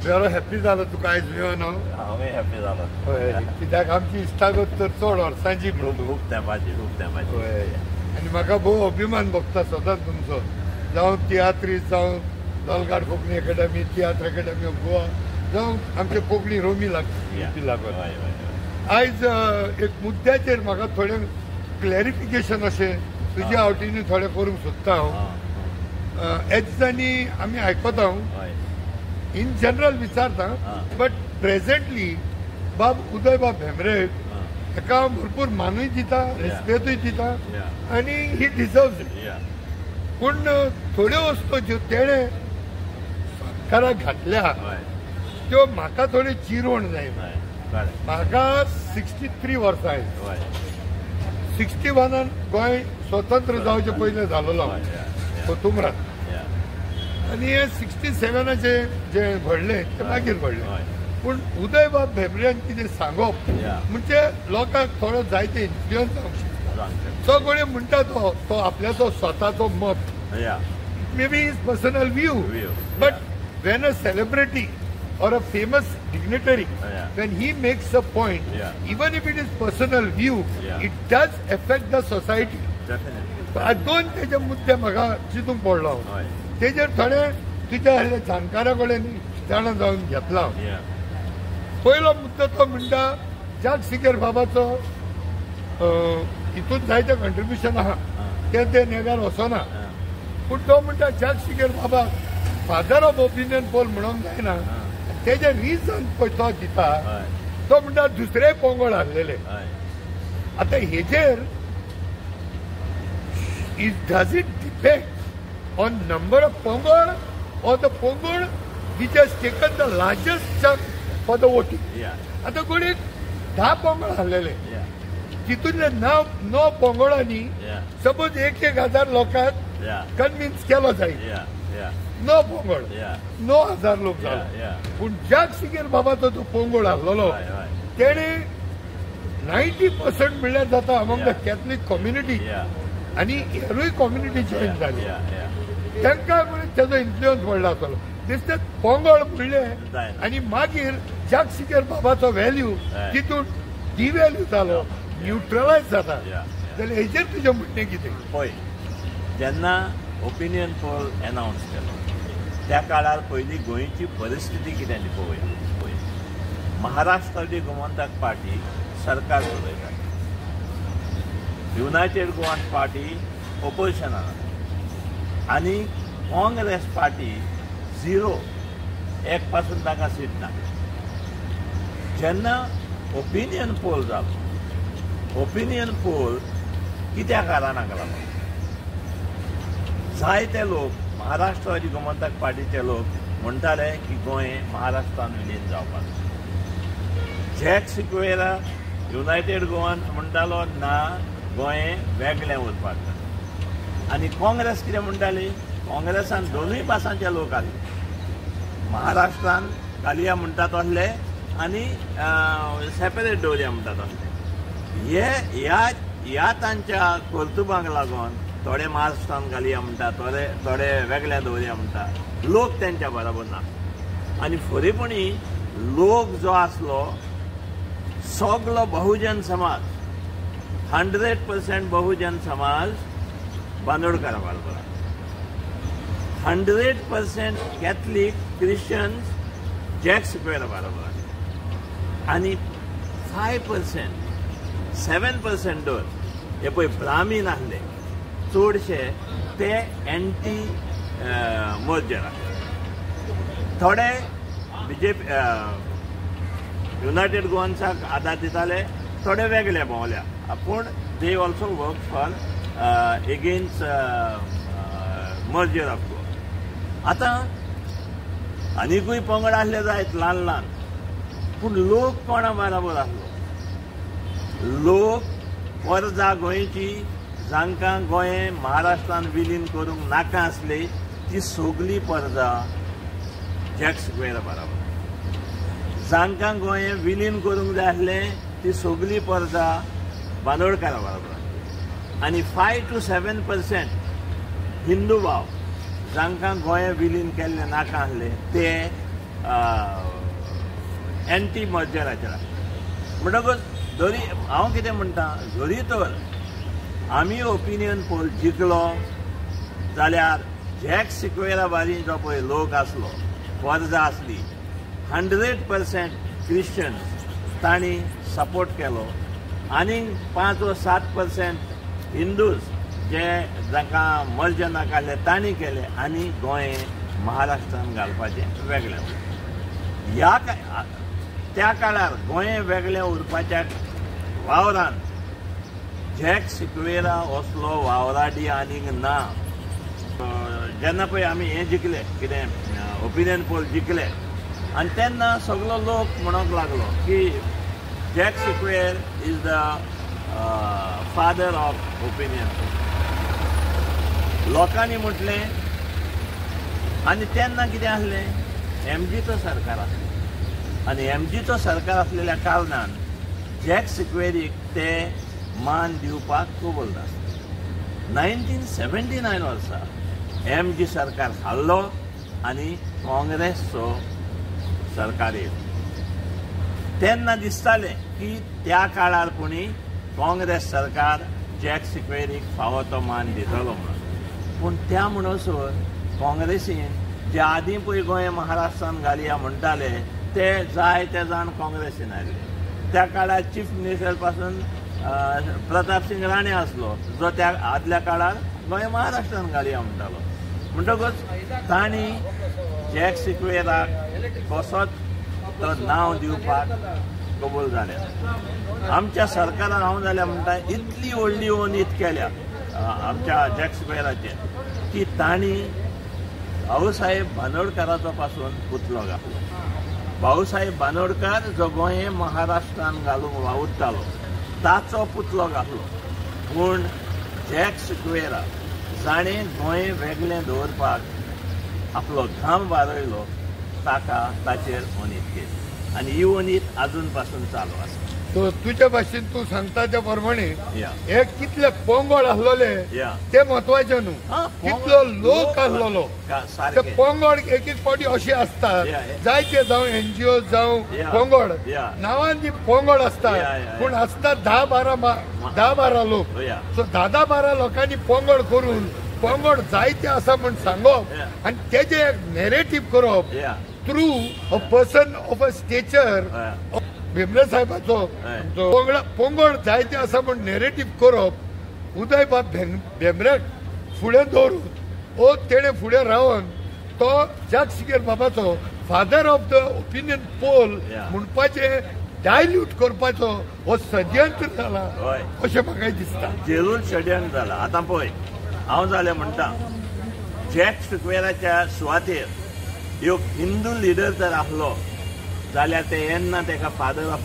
बरो हॅप्पी जालो तुका आयज मेळोन. हांवूय हॅप्पी जालो. हय, कित्याक आमची इश्टागत तर चड वर्सांची म्हणून खूब तेंपाची, खूब तेंपाची. हय, आनी म्हाका भोव अभिमान भोगता सदांच तुमचो, जावं तियात्रीस, जावं Dalgado Konkani academy, Tiatr academy of Goa, जावं आमचे कोंकणी रोमी लागून. आयज एक मुद्द्याचेर म्हाका थोडें क्लॅरिफिकेशन अशें तुज्या आवटीनी थोडें करूंक सोदता हांव. ह्या दिसांनी आमी आयकता हांव, इन जनरल विचारता, बट प्रेझेंटली बाब उदय बाब भेंब्रे हाका हांव भरपूर मानूय दिता, रेस्पेदूय दिता आनी ही डिजर्व्स it. पूण थोड्यो वस्तू ज्यो तेणें सरकाराक घातल्या त्यो म्हाका थोड्यो चिरवण जाय. म्हाका 63 वर्सां आयज, 61 गोंय स्वतंत्र जावचे पयलें जालोलो कोतुमरान, आनी हे 67 जें घडलें तें मागीर घडलें. पूण उदय बाब भेंब्रेन कितें सांगप म्हणजे लोकांक थोडो जायते इन्फ्लुयन्स जावंक शकता. सगळे म्हणटा तो तो आपल्याचो स्वताचो मत, may be his personal view, but when a celebrity or a famous dignitary, when he makes a point, even if it is personal view, it does affect the society. दोन तेजे मुद्दे म्हाका चिंतूंक पडलो, तेजेर थोडे तुज्या जाणकारा कडेन जाणा जावन घेतला. पयलो मुद्दो तो म्हणटा जाक सिकेर बाबाचो हितून जायते कंट्रिब्युशन आहा, तें ते नेगार वचना. पूण तो म्हणटा जाक सिकेर बाबा फादर ऑफ ओपिनियन पोल म्हणूंक जायना. तेजे रिजन पळय तो दिता, तो म्हणटा दुसरे पंगड आहलेले. आतां हेजेर it does it depend on number of pangad or the pangad which has taken the largest chunk for the voting. आतां कोणी 10 पंगड आहलेले, तितूंतले 9 पंगडांनी सपोज 1,000 लोकांक कन्विन्स केलो जायत, 9 पंगड 9,000 लोक जालो. पूण जाक सिकेर बाबाचो जो पंगड आहलोलो तेणे 90% म्हणल्यार जाता अमोंग the Catholic community आनी हेरूय कम्युनिटी जॉयन जाली, तांकां तेजो इन्फ्लुयन्स पडला आसतलो. दिसता पंगड म्हणलें आनी मागीर जाक सिकेर बाबाचो व्हॅल्यू तितून डिव्हॅल्यू जालो, न्युट्रलायज जाता. जाल्यार हेजेर तुजें म्हणणें कितें? पळय, जेन्ना ओपिनियन पोल एनावन्स केलो त्या काळार पयलीं गोंयची परिस्थिती कितें ती पळोवया. पळय, महाराष्ट्रवादी गोमंतक पार्टी सरकार चलयता, युनायटेड गोवन पार्टी ओपोजिशनान, आनी काँग्रेस पार्टी 0, एक पासून तांकां सीट ना. जेन्ना ओपिनियन पोल जालो, ओपिनियन पोल कित्या कारणाक लागलो, जायते लोक महाराष्ट्रवादी गोमंतक पार्टीचे लोक म्हणटाले की गोंय महाराष्ट्रान विलीन जावपाक. जॅक सिक्वेरा युनायटेड गोवन म्हणटालो ना, गोंय वेगळें उरपाक जाय. आनी काँग्रेस कितें म्हणटाली, काँग्रेसान दोनूय पासांचे लोक आसले, महाराष्ट्रान घालया म्हणटा तसले आनी सेपरेट दवरया म्हणटा तसले. हे ह्या तांच्या कर्तुबांक लागून थोडे महाराष्ट्रान घालया म्हणटा, थोडे थोडे वेगळे दवरया म्हणटा, लोक तेंच्या बरोबर ना. आनी खरेपणी लोक जो आसलो सगलो बहुजन समाज, 100% बहुजन समाज बांदोडकारा बरोबर, 100% कॅथलीक क्रिश्चन्स जॅक सिक्वेरा बरोबर, आनी 5% 7% दर हे पळय ब्राह्मीण आसले चडशे, ते एंटी मर्जर आसले. थोडे बीजेपी युनायटेड गोवन्साक आदार दिताले, थोडे वेगळे भोंवल्या, पूण they also work for against merger of Goa. आतां आनिकूय पंगड आसले जायत ल्हान ल्हान, पूण लोक कोणा बरोबर आसलो, लोक परजा गोंयची जांकां गोंय महाराष्ट्रान विलीन करूंक नाका आसली ती सगली परजा जॅक सिक्वेरा बरोबर, जांकां गोंय विलीन करूंक जाय आसलें ती सगली परजा बांदोडकारा बरोबर, आनी 5 to 7% Hindu भाव जांकां गोंय विलीन केल्लें नाका आसलें ते एंटी मर्जराचेर. म्हणटकच जरी हांव कितें म्हणटा, जरी तर आमी ओपिनियन पोल जिखलो जाल्यार जॅक सिक्वेरा बारी जो पळय लोक आसलो, वर्जा आसली, 100% क्रिश्चन्स तांणी सपोर्ट केलो आनी 5 वा 7% हिंदूज जे जांकां मर्जर नाका आसलें तांणी केलें आनी गोंय महाराष्ट्रान घालपाचें वेगळें. ह्या त्या काळार गोंय वेगळें उरपाच्या वावरान जॅक सिक्वेरा असलो वावराडी आनीक ना. जेन्ना पळय आमी हें जिखले कितें ओपिनियन पोल जिखले आनी तेन्ना सगलो लोक म्हणूंक लागलो की Jack Sequeira is the father of opinion poll. लोकांनी म्हटलें. आनी तेन्ना कितें आसलें, एमजीचो सरकार आसलो आनी एमजीचो सरकार आसलेल्या कारणान जॅक सिक्वेरीक ते मान दिवपाक कबूल नासलें. 1979 वर्सा एमजी सरकार हारलो आनी काँग्रेसचो सरकार येयलो. तेन्ना दिसतालें की त्या काळार कोणी काँग्रेस सरकार जॅक सिक्वेरीक फावो तो मान दितलो म्हणून. पूण त्या म्हणसर काँग्रेसीन जे आदीं पळय गोंय महाराष्ट्रान घालया म्हणटाले ते जायते जाण काँग्रेसीन आयले. त्या काळार चीफ मिनिस्टर पासून प्रताप सिंग राणे आसलो जो त्या आदल्या काळार गोंय महाराष्ट्रान घालया म्हणटालो. म्हणटकच तांणी जॅक सिक्वेराक कसोच तो नांव दिवपाक कबूल जालें. आमच्या सरकारान हांव जाल्यार म्हणटा इतली व्हडली ओनीत केल्या आमच्या जॅक सिक्वेराचेर की तांणी भाऊसाहेब बांदोडकाराचो पासून पुतलो घातलो. भाऊसाहेब बांदोडकार जो गोंय महाराष्ट्रान घालूंक वावुरतालो ताचो पुतलो घातलो. पूण जॅक सिक्वेरा जाणें गोंय वेगळें दवरपाक आपलो घाम वारयलो ताका ताचेर ओनीत केली आनी ही ओनीत आजून पासून चालू आसा. सो तुज्या भाशेन तूं सांगता त्या प्रमाणे हे कितले पोंगोळ आसलोले ते म्हत्वाचे न्हू, कितलो लोक आसलोलो. ते पोंगोळ एक एक फावटी अशे आसता जायते, जावं एनजीओ जावं पोंगोळ नांवान जी पोंगोळ आसता पूण आसता 10-12 लोक. सो 10-12 लोकांनी पोंगोळ करून पोंगोळ जायते आसा म्हूण सांगप आनी तेजें एक नॅरेटीव करप through a person of a stature. Bhembre साहेबाचो पोंगोळ जायते आसा म्हूण नॅरेटीव करप, उदयबाब भेंब्रेक फुडें दवरून ओ तेणें फुडें रावन तो जॅक सिक्वेरा बाबाचो father of the opinion poll म्हणपाचें डायल्यूट करपाचो हो षडयंत्र जाला अशें म्हाका दिसता. जरूर षडयंत्र जाला. आतां पळय हांव जाल्यार म्हणटा जॅक सिक्वेराच्या सुवातेर एक हिंदू लिडर जर आसलो जाल्यार ते येन्ना ताका फादर ऑफ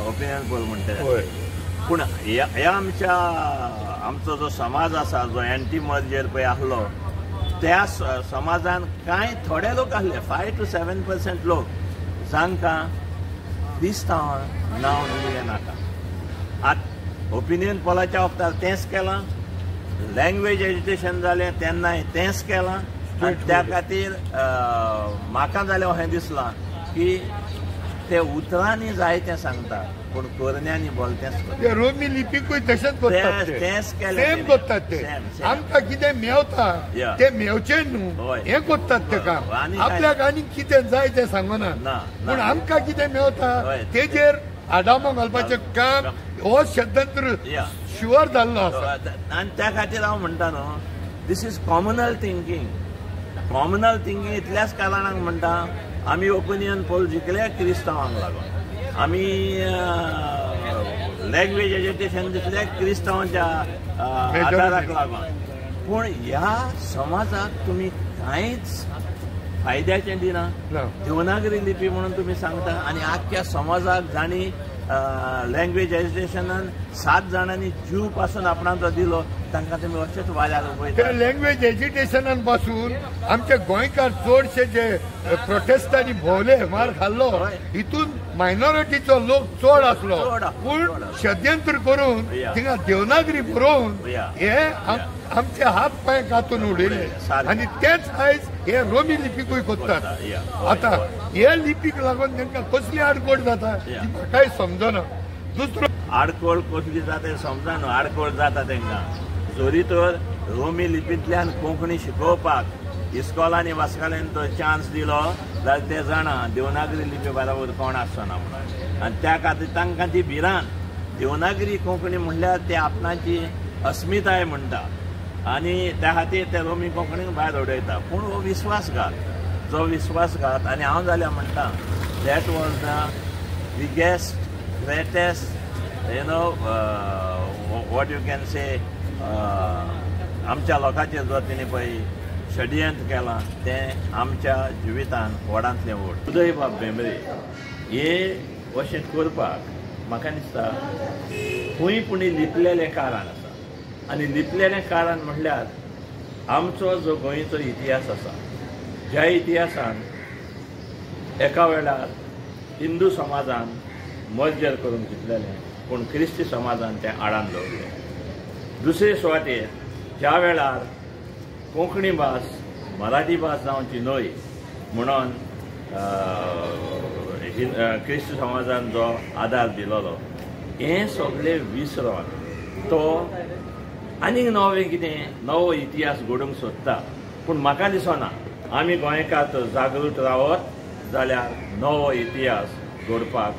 ओपिनियन पोल म्हणटाले. पूण ह्या आमच्या आमचो जो समाज आसा जो एंटी मर्जर पळय आसलो त्या समाजान कांय थोडे लोक आसले 5 to 7% लोक जांकां क्रिस्तांव नांव दिलें नाका. आतां ओपिनियन पोलाच्या वखदार तेंच केलां, लँग्वेज एज्युकेशन जालें तेन्नाय तेंच केलां. त्या खातीर म्हाका जाल्यार अशें दिसलां की ते उतरांनी जाय तें सांगता पूण करण्यांनी बोल तेंच. रोमी लिपीकूय तशेंच करतात, तेंच केलें, सेम करतात ते. आमकां कितें मेवता तें मेवचें न्हू हें करतात ते काम. आपल्याक आनी कितें जाय तें सांगना पूण आमकां कितें मेवता तेजेर आडामो घालपाचें काम हो षडयंत्र शुअर जाल्लो आसा. आनी त्या खातीर हांव म्हणटा न्हू, this is communal thinking. Communal thinking इतल्याच कारणाक म्हणटा आमी ओपिनियन पोल जिखले क्रिस्तांवांक लागून, आमी लँग्वेज एज्युकेशन जिखले क्रिस्तांवांच्या आदाराक लागून. पूण ह्या समाजाक तुमी कांयच फायद्याचें दिना. देवनागरी लिपी म्हणून तुमी सांगता आनी आख्ख्या समाजाक जांणी लँग्वेज एज्युकेशनान 7 जाणांनी जीव पासून आपणाचो दिलो तांकां तुमी अशेंच वाऱ्यार उडयता. लँग्वेज एज्युकेशनान पासून आमचे गोंयकार चडशे जे प्रोटेस्टांनी भोंवले, मार खाल्लो, हितून मायनॉरिटीचो लोक चड आसलो. पूण षडयंत्र करून थिंगा देवनागरी बरोवन हे आमचे हात पांय कातून उडयले आनी तेच आयज हे रोमी लिपीकूय करतात. आतां हे लिपीक लागून तांकां कसली आडखळ जाता ती म्हाकाय समजना. दुसरो आडखळ कसली जाता समजना, आडखळ जाता तांकां जरी तर रोमी लिपींतल्यान कोंकणी शिकोवपाक इस्कॉलांनी वास्काल्यांनी तो चान्स दिलो जाल्यार ते जाणा देवनागरी लिपी बराबर कोण आसना म्हणून, आनी त्या खातीर तांकां ती भिरांत. देवनागरी कोंकणी म्हणल्यार ते आपणाची अस्मिताय म्हणटा आनी त्या खातीर ते रोमी कोंकणीक भायर उडयता. पूण हो विस्वासघात, जो विस्वासघात, आनी हांव जाल्यार म्हणटा that was the biggest greatest you know what you can say आमच्या लोकांचेर जो तिणें पळय षडयंत्र केलां तें आमच्या जिवितान व्हडांतलें व्हड. उदयबाब भेंब्रे हे अशें करपाक म्हाका दिसता खंय पुणी लिपलेलें कारण आसा, आनी लिपलेलें कारण म्हणल्यार आमचो जो गोंयचो इतिहास आसा, ज्या इतिहासान एका वेळार हिंदू समाजान मर्जर करून घेतलेलें पूण क्रिस्ती समाजान तें आडान दवरलें. दुसरे सुवातेर ज्या वेळार कोंकणी भास मराठी भास जावची न्हय म्हणून क्रिस्ती समाजान जो आदार दिलोलो हें सगळें विसरोन तो आनीक नवें कितें नवो इतिहास घडोवंक सोदता. पूण म्हाका दिसना आमी गोंयकार तर जागृत रावत जाल्यार नवो इतिहास घडपाक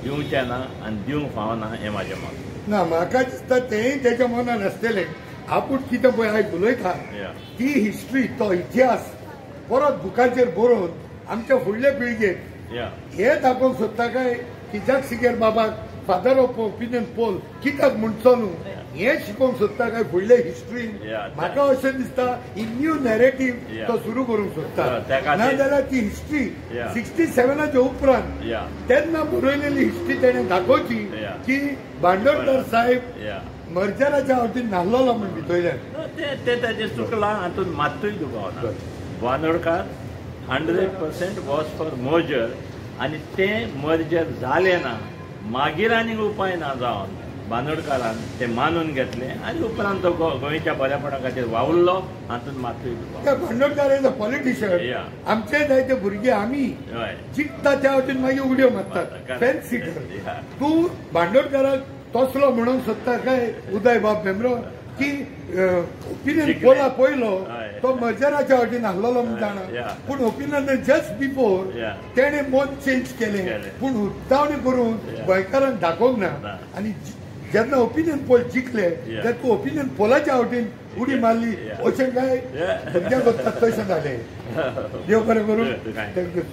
दिवचें ना आनी दिवंक फावना हें म्हाजें मत. ना, म्हाका दिसता तेंय तेच्या मनान आसतलें. आपूण कितें पळय आयज उलयता ती हिस्ट्री, तो इतिहास परत बुकाचेर बरोवन आमच्या फुडल्या पिळगेक हे दाखोवंक सोदता काय की जॅक सिकेर बाबाक फादर ऑफ ओपिनियन पोल कित्याक म्हणचो न्हू हें शिकोवंक सोदता काय फुडले हिस्ट्री. म्हाका अशें दिसता ही न्यू नॅरेटीव तो सुरू करूंक सोदता. नाजाल्यार ती हिस्ट्री 67 उपरांत तेन्ना बरयलेली हिस्ट्री तेणें दाखोवची की बांदोडकर साहेब मर्जराच्या आवटीन न्हाल्लो म्हण भितरल्यान ते ताजें चुकलां हातूंत मात्तूय दुबाव ना. Bandodkar 100% was for merger आनी तें मर्जर जालें ना, मागीर आनीक उपाय ना जावन बांदोडकारान तें मानून घेतलें आनी उपरांत तो गोंयच्या बऱ्यापणा खातीर वावुरलो. हातूंत मात्तूय दुबाव. बांदोडकार एज अ पॉलिटिशियन आमचे जायते भुरगे आमी जिखता त्या वटेन मागीर उडयो मारतात फॅन्स सिटर. तूं बांदोडकाराक तसलो म्हणूंक सोदता काय उदय बाब भेंब्रो की ओपिनियन पोला पयलो तो मर्जराच्या वटेन आहलोलो म्हूण जाणा, पूण ओपिनियन जस्ट बिफोर तेणें मत चेंज केलें पूण उक्तावणी करून गोंयकारांक दाखोवंक ना. आनी जेन्ना ओपिनियन पोल जिखले तेन्ना तूं ओपिनियन पोलाच्या वटेन उडी मारली अशें काय भुरग्यांक वता तशें जालें. देव बरें करूं. Thank you.